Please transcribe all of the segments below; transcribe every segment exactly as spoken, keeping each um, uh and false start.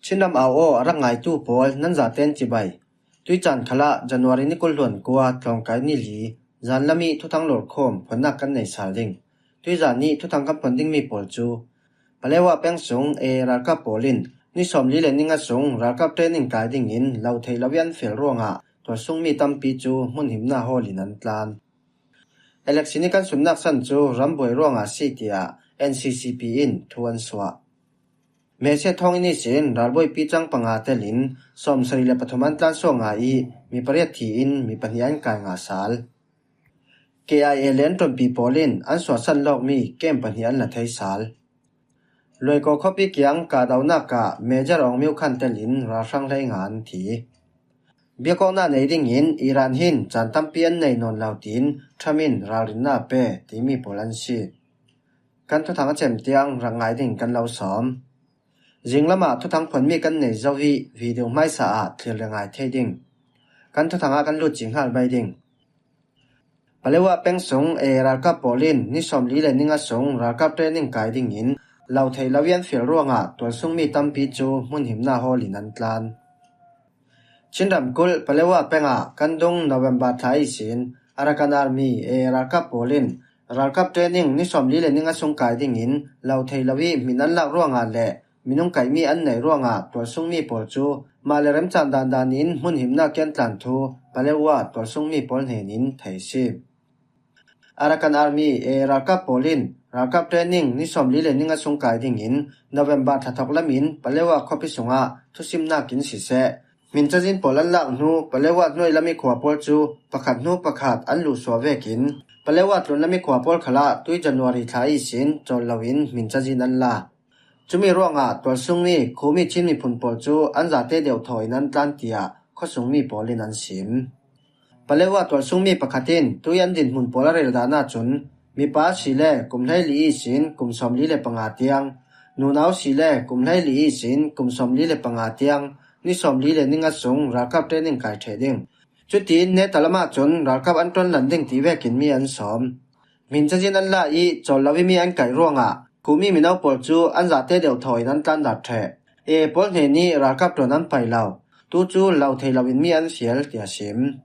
Chinram au aw a rak ngaitu pawl nan zaten cibai. Tuicaan khalah January ni kul hluan kua tlawngkai ni li, zanlam ih thuthang lawrkhawm phuannak kan nei sal ding. Tuizan ih thuthang kan phuan dingmi pawl cu Palewa peng sung A A ralkap pawl in ni sawmli le ni nga sung ralkap training kai dingin lo thei lo ih an fial ruangah tualsungmi tampi cu hmunhimnak hawl in an tlan. Election ih kan sunnak san cu rambuai ruangah a si, tiah N C C P in thu an suah. Mese thawng in ihsin ralbuai picang panga telin sawmsarih le pathum an tlan suak ngai ih mi pariat thi in mi pahnih an kai ngah sal. K I A le an ṭuanpi pawl in an suahsan lawkmi kem pahnih an la thei sal. Luaiko khuapi kiang kahdohnak ah Major Aung Myo Khan telin ralhrang hleinga an thi. Biakawknak nei dingin Iran hin caan tampi an nei nawn lo tiin Trump in ralrinnak a pe timi pawl an si. Kan thuthang a cem tiang rak ngai ding kan lo sawm. Zinglam ah thuthang phuanmi kan nei zo ih video hmaisa ah thlir le ngai thei ding. Kan thuthang ah kan lut cing hngal mai ding. Palewa peng sung A A ralkap pawl in ni sawmli le ni nga sung ralkap training kai dingin lo thei lo ih an fial ruangah tualsungmi tampi cu hmunhimnak hawl in an tlan. Chin ramkulh Palewa peng ah kan dung November thla ihsin Arakan Army A A ralkap pawl in ralkap training ni sawmli le ni nga sung kai dingin lo thei lo ih min an lak ruangah le minung kaihmi an neih ruangah tualsungmi pawl cu mah le remcang dandan in hmunhimnak ih an tlan thu Palewa tualsungmi pawl hnenin thei a si. Arakan Army A A ralkap pawl in ralkap training ni sawmli le ni nga sung kai dingin November thla thawk lam in Palewa khuapi sungah thusimnak in siseh, hmin cazin pawl an lak hnu Palewa hnuai lam ih khua pawl cu pakhat hnu pakhat an luhsuah vekin Palewa tlun lam ih khua pawl khalah tui January thla ihsin cawl loin hmin cazin an la. Cumi ruangah tualsungmi Khumi Chin miphun pawl cu an zate deuhthaw in an tlan, tiah khuasungmi pawl in an sim. Palewa tualsungmi pakhat in tui an dinhmun pawl a rel dan ahcun mipa a si le kum hleili ihsin kum sawmli le panga tiang, nunau a si le kum hleili ihsin kum sawmli le panga tiang, ni sawmli le ni nga sung ralkap training kai ṭheh ding. Cutin neta lam ahcun ralkap an ṭuanlan ding ti vekin mi an sawm. Hmin cazin an la ih cawl lo ih mi an kaih ruangah Khumi mino pawl cu an zate deuhthaw in an tlandat ṭheh. A A pawl hnenih ralkap ṭuan an pai lo. Tu cu lo thei loin mi an fial, tiah a sim.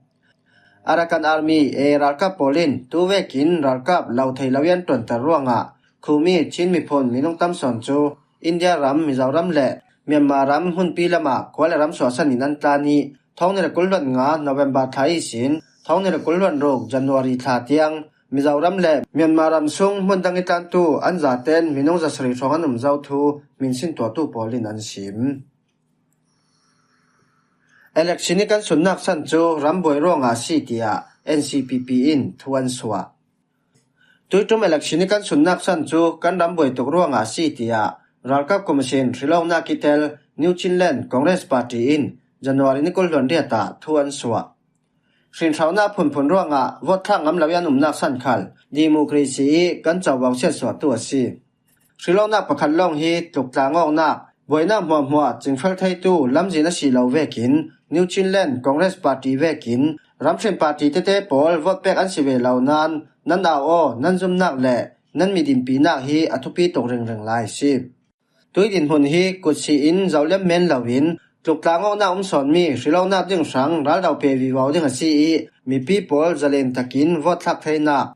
Arakan Army A A ralkap pawl in tu vekin ralkap lo thei lo ih an ṭuanter ruangah Khumi Chin miphun minung tam sawn cu India ram, Mizoram le Myanmar ram hmunpi lamah khua le ram suahsan in an tlan ih thawng ni le kul hluan nga November thla ihsin thawng ni le kul hluan ruk January thla tiang Mizoram le Myanmar ram sung hmun dang ih tlantu an zaten minung zasarih hrawng an um zo thu hminsin tuahtu pawl in an sim. Election ih kan sunnak san cu rambuai ruangah a si, tiah N C P P in thu an suah. Tuiṭum election ih kan sunnak san cu kan rambuai tuk ruangah a si, tiah ralkap kum ihsin hrilawknak ih tel New Chinland Congress Party in January ni kul hluan riat ah thu an suah. Hrinhronak phunphun ruangah vote thlak ngam lo ih an umnak san khal democracy ih kan covo siatsuahtu a si. Hrilawknak pakhat lawng hi tluktlang awknak, buainak hmuahhmuah cingfel theitu lamzin a si lo vekin New Chinland Congress Party vekin ramhrin party tete pawl vote pek an si ve lo nain nan au aw, nan zumnak le nan mi dinpinak hi a thupi tuk ringring lai a si. Tui dinhmun hi kutsi in zoliam men loin tluktlang awknak um sawnmi hrilawknak ding hrang raldo pe vivo ding a si ih mipi pawl zalen takin vote thlak theinak,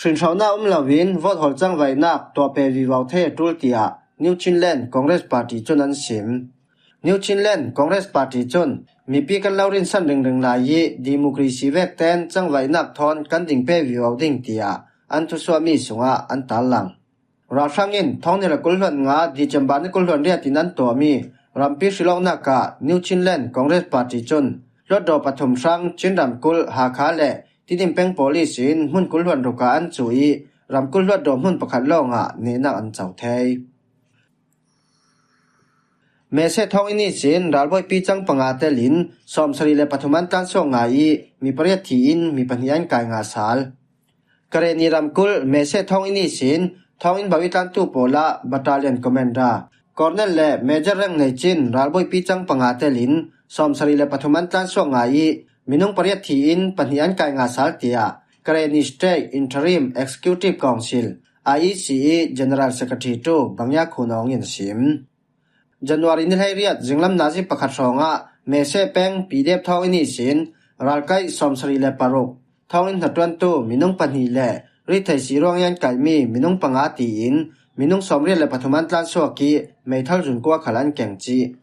hrinhronak um loin vote hawl cangvaihnak tuah pe vivo thei a ṭul, tiah New Chinland Congress Party cun an sim. New Chinland Congress Party cun mipi kan lo rinsan ringring lai ih democracy vekten cangvaihnak thawn kan ding pe vivo ding, tiah an thusuahmi sungah an tarlang. Ralhrang in thawng ni le kul hluan nga December ni kul hluan riat in an tuahmi rampi hrilawknak ah New Chinland Congress Party cun hluatdaw pathum hrang Chin ramkulh Hakha le Tidim peng pawl ihsin hmun kul hluan ruk ah an cuh ih ramkulh hluatdaw hmun pakhat lawngah nehnak an co thei. Mese thawng in ihsin ralbawipi cang panga telin sawmsarih le pathum an tlansuak ngai ih mi pariat thi in mi pahnih an kai ngah sal. Karenni ramkulh Mese thawng in ihsin thawng in bo ih tlantu pawl ah Battalion Commander, Colonel le Major rank nei cin ralbawipi cang panga telin sawmsarih le pathum an tlansuak ngai ih minung pariat thi in pahnih an kai ngah sal, tiah Karenni State Interim Executive Council, I E C, ih General Secretary tu Bangya Khun Aung in a sim. January ni hleiriat zinglam nazi pakhat hrawngah Mese peng P D F thawnginn ihsin ralkaih sawmsarih le paruk, thawnginn hnaṭuantu minung pahnih le rithei si ruang i an kaihmi minung panga tiin minung sawmriat le pathum an tlansuak i meithal zun kua khal an keng cih.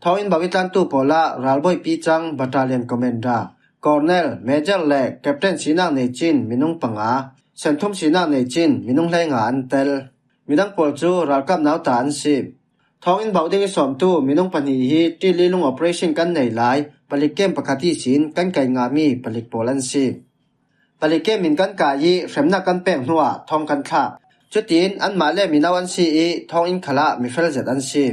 Thawnginn bauh i tlantu pawlah ralbawipi cang Battalion Commander, Colonel, Major le Captain sinak nei cin minung panga, senthum sinak nei cin minung hleinga an tel. Midang pawl cu ralkap nauta an si. Thawnginn bauh ding i sawmtu minung pahnih hi Tililung operation kan nei lai palik kem pakhat ihsin kan kaih ngahmi palik pawl an si. Palik kem in kan kai i hremnak kan pek hnuah thawng kan thlak. Cutin anmah le mino an si i thawnginn khalah mifel zet an si.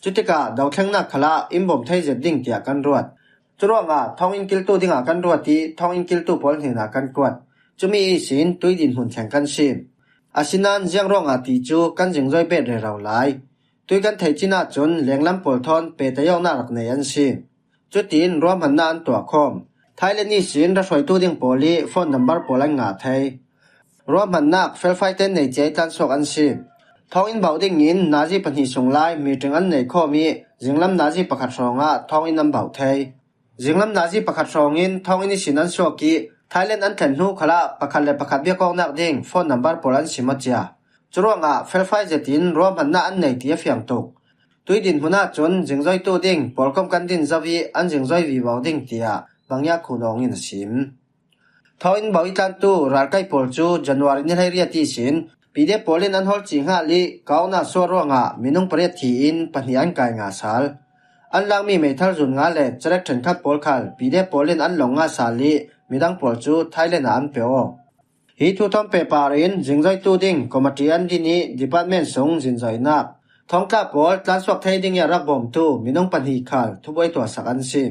Cutikah dothlengnak khalah in bawm thei zet ding tiah kan ruat. Curuangah thawnginn kiltu dingah kan ruat i thawnginn kiltu pawl hnenah kan kuat. Cumi ihsin tui dinhmun thleng kan si. Asinain ziang ruangah ti cu kan zingzoi bet rero lai. Tui kan theih cin ahcun lenglam pawl thawn pehtaih awknak rak nei an si. Cutin ruahmannak an tuah khawm. Thailand ihsin ra hruaitu ding pawl i phone number pawl an ngah thei. Ruahmannak felfai ten nei cia i tlansuak an si. Thawnginn bauh dingin nazi pahnih sung lai meeting an nei khawm i zinglam nazi pakhat hrawngah thawnginn an bauh thei. Zinglam nazi pakhat hrawngin thawnginn ihsin an suak i Thailand an thlen hnu khalah pakhat le pakhat biakawknak ding phone number pawl an sim aw cia. Curuangah felfai zetin ruahmannak an nei ti a fiang tuk. Tui dinhmun ahcun zingzoitu ding pawlkom kan din zo i an zingzoi vivo ding tiah Bangya Khun Aung in a sim. Thawnginn bauh i tlantu ralkaih pawl cu January ni hleiriat ihsin P D F pawl in an hawl cih hngal i kauhnak suah ruangah minung pariat thi in pahnih an kai ngah sal. An lakmi meithal zun nga le cerek ṭhenkhat pawl khal P D F pawl in an lawng ngah sal i midang pawl cu Thailand ah an pe aw. Hi thu thawn pehpar in zingzoitu ding committee an din i department sung zingzoinak, thawngtla pawl tlansuak thei ding i a rak bawmtu minung pahnih khal thubuai tuahsak an si.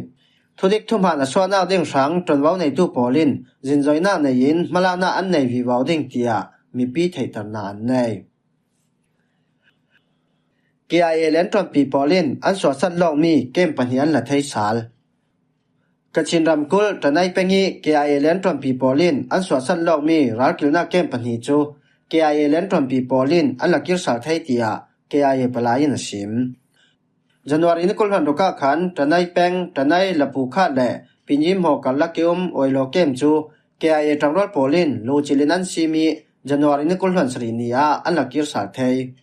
Thudik thuhman a suahnak ding hrang ṭuanvo neitu pawl in zingzoinak nei in hmalaknak an nei vivo ding tiah mipi theihternak an nei. K I A le an ṭuanpi pawl in an suahsan lawkmi kem pahnih an la thei sal. Kachin ramkulh Tanai peng i K I A le an ṭuanpi pawl in an suahsan lawkmi ralkilhnak kem pahnih cu K I A le an ṭuanpi pawl in an la kir sal thei tiah K I A palai in a sim. January ni kul hluan ruk ah khan Tanai peng, Tanai Lapu khat le Pinyi Hmawkal lak i um Oilo kem cu K I A ṭangrual pawl in lucil in an sim i January ni kul hluan sarih ni ah an la kir sal thei.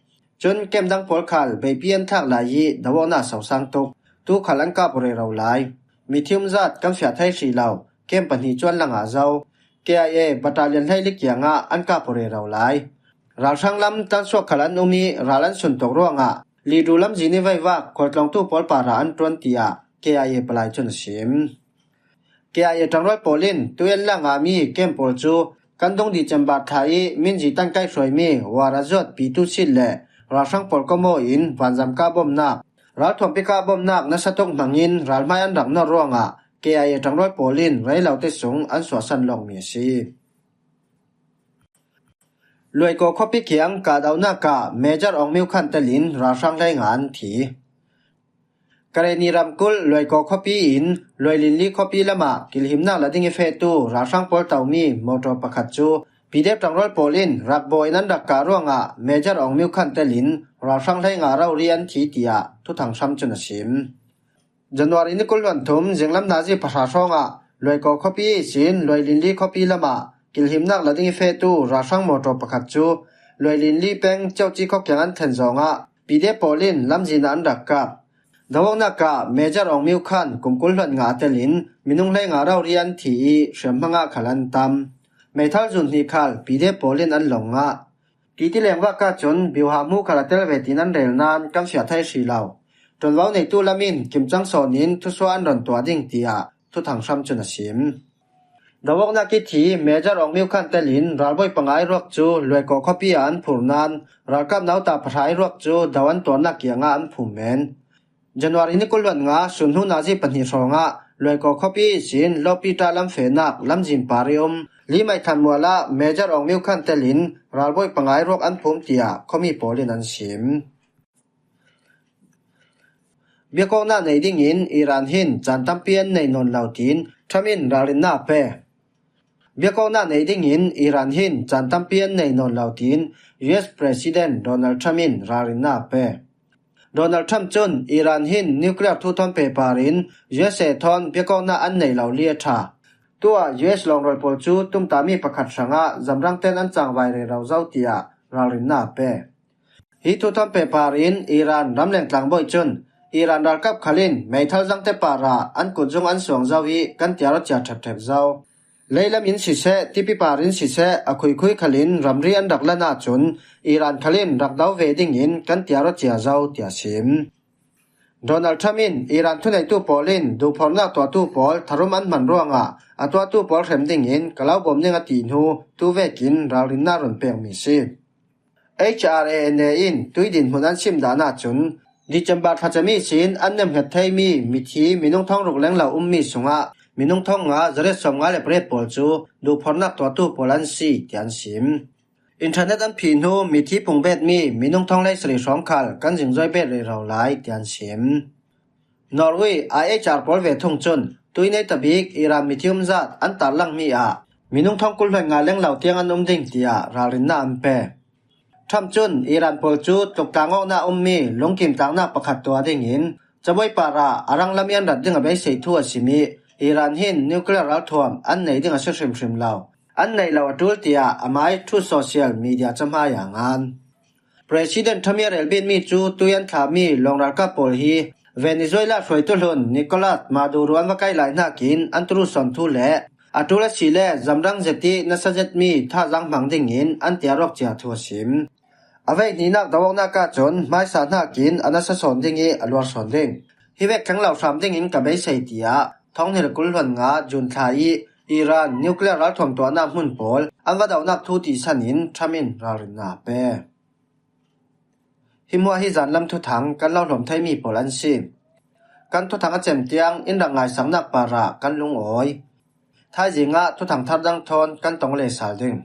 Cun kem dang pawl khal beipi an thlak lai i do awknak sosang tuk. Tu khal an kap rero lai. Mithium zat kan fiah thei hrih lo. Kem pahnih cu an la ngah zo. K I A battalion hleili kiangah an kap rero lai. Ralhrang lam tlansuak khal an um i ral an sun tuk ruangah Lidu lamzin i vaivak khualtlawngtu pawl parah an ṭuan tiah K I A palai cun a sim. K I A ṭangrual pawl in tuian la ngahmi kem pawl cu kan dung December thla i minzi tan kai hruaimi Warazot pitu sit le ralhrang pawl komo in vanzam kah bawmnak, ralthuampi kah bawmnak nasa tuk hmangin ralhmai an rak nawr ruangah K I A ṭangrual pawl in rei lo te sung an suahsan lawkmi a si. Luaiko khuapi kiang kahdohnak ah Major Aung Myo Khan telin ralhrang hleinga an thi. Karenni ramkulh Luaiko khuapi in Luailinli khuapi lamah kilhimnak la ding i fehtu ralhrang pawl tomi motor pakhat cu P D F ṭangrual pawl in rakbaw in an rak kah ruangah Major Aung Myo Khan telin ralhrang hleinga rori an thi tiah thuthang hram cun a sim. January ni kul hluan thum zinglam nazi pahra hrawngah Luaiko khuapi ihsin Luailinli khuapi lamah kilhimnak la ding i fehtu ralhrang motor pakhat cu Luailinli peng Cioci khuakiang an thlen zawngah P D F pawl in lamzin ah an rak kap. Do awknak ah Major Aung Myo Khan kum kul hluan nga telin minung hleinga rori an thi i hriamhma ngah khal an tam. Meithal zun hnih khal P D F pawl in an lawng ngah. Titi lengvak ahcun biuha hmu khal a tel ve tiin an rel nain kan fiah thei hrih lo. Ṭuanvo neitu lam in kimcang sawn in thusuah an rawn tuah ding tiah thuthang hram cun a sim. Do awknak i thi Major Aung Myo Khan telin ralbawi panga i ruak cu Luaiko khuapi ah an phur nain ralkap nauta pahra i ruak cu do an tuarnak kiangah an phum men. January ni kul hluan nga sun hnu nazi pahnih hrawngah Luaiko khuapi ihsin Lawpi ṭah lam fehnak lamzin par i um Limaih Khan mual ah Major Aung Myo Khan telin ralbawi panga i ruak an phum tiah khuami pawl in an sim. Biakawknak nei dingin Iran hin caan tampi an nei nawn lo tiin Trump in ralrinnak a pe. Biakawknak nei dingin Iran hin caan tampi an nei nawn lo tiin U S President Donald Trump in ralrinnak a pe. Donald Trump cun Iran hin nuclear thu thawn pehpar in U S A thawn biakawkna an neih lo li a ṭha. Tuah U S lawngrual pawl cu tumtahmi pakhat hrangah zamrangte'n an cangvai rero zo tiah ralrinnak a pe. Hi thu thawn pehpar in Iran ramleng tlangbawi cun Iran ralkap khal in meithal zangte parah an kutzung an suang zo i kan tiar aw cia ṭhepṭhep zo. Leilam in siseh, tipi par in siseh, a khuikhui khal in ramri an rak lan ahcun Iran khal in rak do ve dingin kan tiar aw cia zo, tiah a sim. Donald Trump in Iran thuneitu pawl in duhphornak tuahtu pawl tharum an hman ruangah a tuahtu pawl hrem dingin ka lo bawm ding a ti hnu tu vekin ralrinnak run pekmi a si. H R A N A in tui dinhmun an sim dan ahcun December thla cem ihsin an nemhnget theimi mithi minung thong ruk leng lo ummi sungah minung thong nga zariat sawm nga le pariat pawl cu duhphornak tuahtu pawl an si, tiah an sim. Internet an phih hnu mithi pungbetmi minung thong leisarih hrawng khal kan zingzoi bet rero lai, tiah an sim. Norway I H R pawl ve thung cun tui nei tabik Iran mithi umzat an tarlangmi ah minung thong kul hluan nga leng lo tiang an um ding, tiah ralrinnak an pe. Trump cun Iran pawl cu tluktlangawknak ummi lungkim tlaknak pakhat tuah dingin cabuai parah a ranglam i an rat ding a beisei thu a sim i Iran hin nuclear ralthuam an nei ding a si hrimhrim lo, an neih lo a ṭul, tiah amai Truth Social media cahmai ah a ngan. President Trump i a relbitmi cu tui an thlahmi lawng ralkap pawl hi Venezuela hruaitu hlun Nicolas Maduro an va kaih lai hnakin an turu sawn thu le a ṭul a si le zamrang zet i nasa zetmi thazaang hmang dingin an tiar awk cia thu a sim. A veihninak do awknak ahcun hmaisa hnakin a nasa sawn ding i a luar sawn ding. Hi vek thleng lo hram dingin ka beisei, tiah thawng hnih le kul hluan nga June thla i Iran nuclear ralthuam tuahnak hmun pawl an va dohnak thu tihsan in Trump in ralrinnak a pe. Hi hmuah hi zanlam thuthang kan lo hlawm theimi pawl an si. Kan thuthang a cem tiang in rak ngaisaknak parah kan lungawi. Thaizing ah thuthang thar dang thawn kan tong le sal ding.